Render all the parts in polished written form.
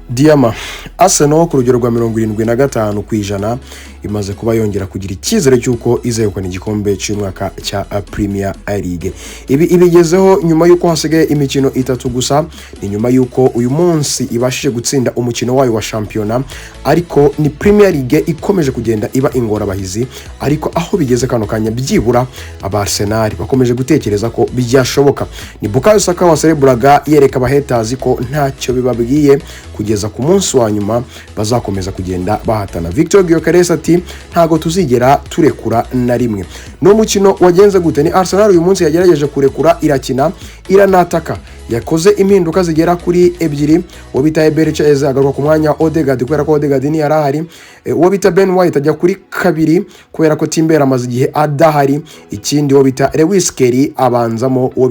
Diyama Arsenal ku rugero rwa 75% imaze kuba yongera kugira icyizere cy'uko izegukana igikombe cy'umwaka cya Premier League. Ibi ibigezeho nyuma y'uko hasigaye imikino itatu gusa. Ni nyuma y'uko uyu munsi ibashije gutsinda umukino wayo wa shampiyona, ariko ni Premier League ikomeje kugenda iba ingorabahizi. Ariko aho bigeze kano kanya, byibura aba Arsenal bakomeje gutekereza ko byashoboka. Ni Bukayo Saka wasereburaga yereka abahaters ko ntacyo bibabwiye, kugeza ku munsi wa nyuma bazakomeza kugenda bahatana. Victor Gyökeres ati: "Ntago tuzigera turekura na rimwe." Ni umukino wagenze gute? Ni Arsenal uyu munsi yagerageje kurekura, irakina, iranataka, yakoze impinduka zigera kuri ebyiri. Uwo bita Eberechi Eze agaruka ku mwanya wa Odegaard kubera ko Odegaard ntiyari ahari. Uwo bita Ben White ajya kuri kabiri kubera ko Timber amaze igihe adahari. Ikindi, uwo bita Lewis Skelly abanzamo, uwo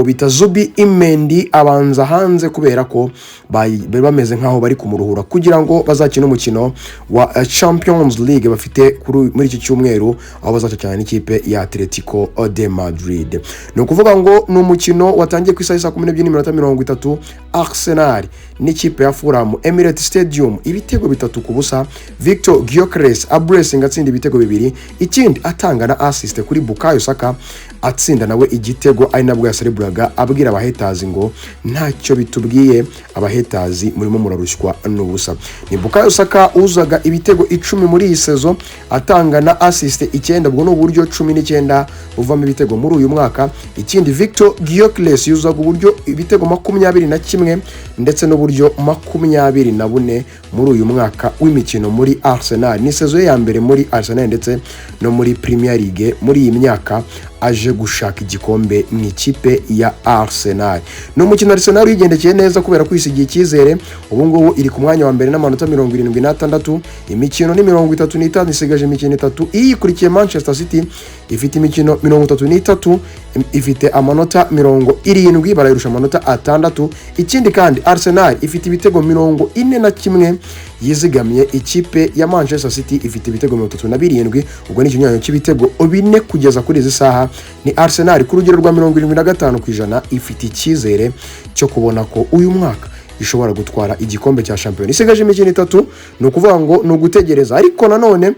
bita Zubimendi abanza hanze kubera ko bari bameze nkaho bari kumuruhura kugira ngo bazakine umukino wa Champions League bafite muri iki cyumweru, aho bazaca n'ikipe ya Atletico de Madrid. Ni ukuvuga ngo ni umukino watangiye ku isaha saa 12:30, Arsenal n'ikipe ya Fulham, Emirates Stadium, ibitego 3-0. Victor Gyökeres abracinga, atsinda ibitego bibiri, ikindi atanga na assist kuri Bukayo Saka atsinda nawe igitego, ari nabwo yasereburaga abwira abahaters ngo ntacyo bitubwiye, abahaters murimo murarushywa n'ubusa. Ni Bukayo Saka uzaga ibitego 10 muri iyi saison, atanga na assist icyenda, ubwo ni uburyo 19 buvamo ibitego muri uyu mwaka. Ikindi, Victor Gyökeres yuzaga uburyo ibitego 21 ndetse n'uburyo 24 muri uyu mwaka w'imikino muri Arsenal. Ni saison ye ya mbere muri Arsenal ndetse no muri Premier League muri iyi myaka aje gushaka igikombe mu ikipe ya Arsenal. Ni umukino Arsenal uyigendekeye neza kubera kwisigiye icyizere. Ubu ngubu iri ku mwanya wa mbere n'amanota 76, imikino ni 35, isigaje imikino itatu. Iyikurikiye Manchester City ifite imikino 33, ifite amanota 70, barayirusha amanota 6. Ikindi kandi, Arsenal ifite ibitego 41 yizigamye, ikipe ya Manchester City ifite ibitego 37, ubwo ni ikinyuranyo cy'ibitego 4. Kugeza kuri izi saha ni Arsenal ku rugero rwa 75% ifite icyizere cyo kubona ko uyu mwaka ishobora gutwara igikombe cya shampiyona. Isigaje imikino itatu, ni ukuvuga ngo ni ugutegereza. Ariko nanone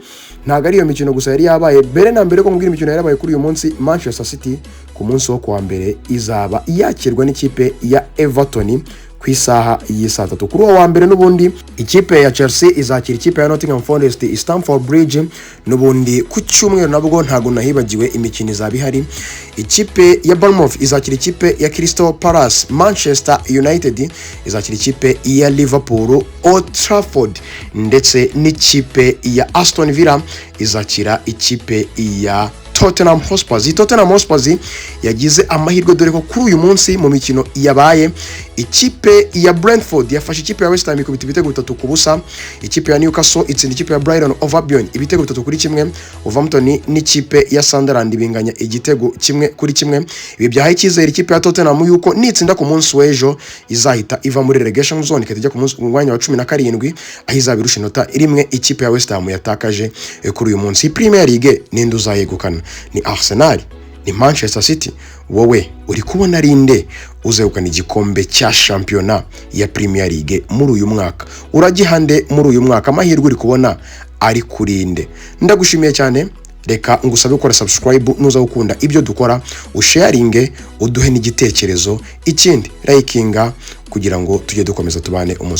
ntabwo ari iyo mikino gusa yari yabaye. Mbere na mbere ko mbwira imikino yari yabaye kuri uyu munsi, Manchester City ku munsi wo kuwa mbere izaba yakirwa n'ikipe ya Everton ku isaha y'isaa 3. Kuri uwo wa mbere n'ubundi ikipe ya Chelsea izakira ikipe ya Nottingham Forest i Stamford Bridge. N'ubundi ku cyumweru nabwo ntabwo nahibagiwe, imikino izaba ihari. Ikipe ya Bournemouth izakira ikipe ya Crystal Palace, Manchester United izakira ikipe ya Liverpool Old Trafford, ndetse n'ikipe ya Aston Villa izakira ikipe ya Tottenham Hotspur. Tottenham Hotspur yagize amahirwe, dore ko kuri uyu munsi mu mikino yabaye, ikipe ya Brentford yafashe ikipe ya West Ham ikubita ibitego 3-0, ikipe ya Newcastle itsinda ikipe ya Brighton of Albion ibitego 3-1, Wolverhampton n'ikipe ya Sunderland binganya igitego 1-1. Ibi byahaye icyizere ikipe ya Tottenham yuko nitsinda ku munsi w'ejo izahita iva muri relegation zone, ikahita ijya ku munsi mwanya wa 17, aho izaba irusha inota rimwe ikipe ya West Ham yatakaje kuri uyu munsi. Premier League ninde uzayegukana? Ni Arsenal? Ni Manchester City? Wowe uri kubona ari nde uzegukana igikombe cya shampiyona ya Premier League muri uyu mwaka? Uragiha nde muri uyu mwaka? Amahirwe uri kubona ari kuri nde? Ndagushimiye cyane. Reka ngusabe gukora subscribe nuza gukunda ibyo dukora, usharinge, uduhe n'igitekerezo, ikindi likinga kugira ngo tujye dukomeza tubane umunsi ku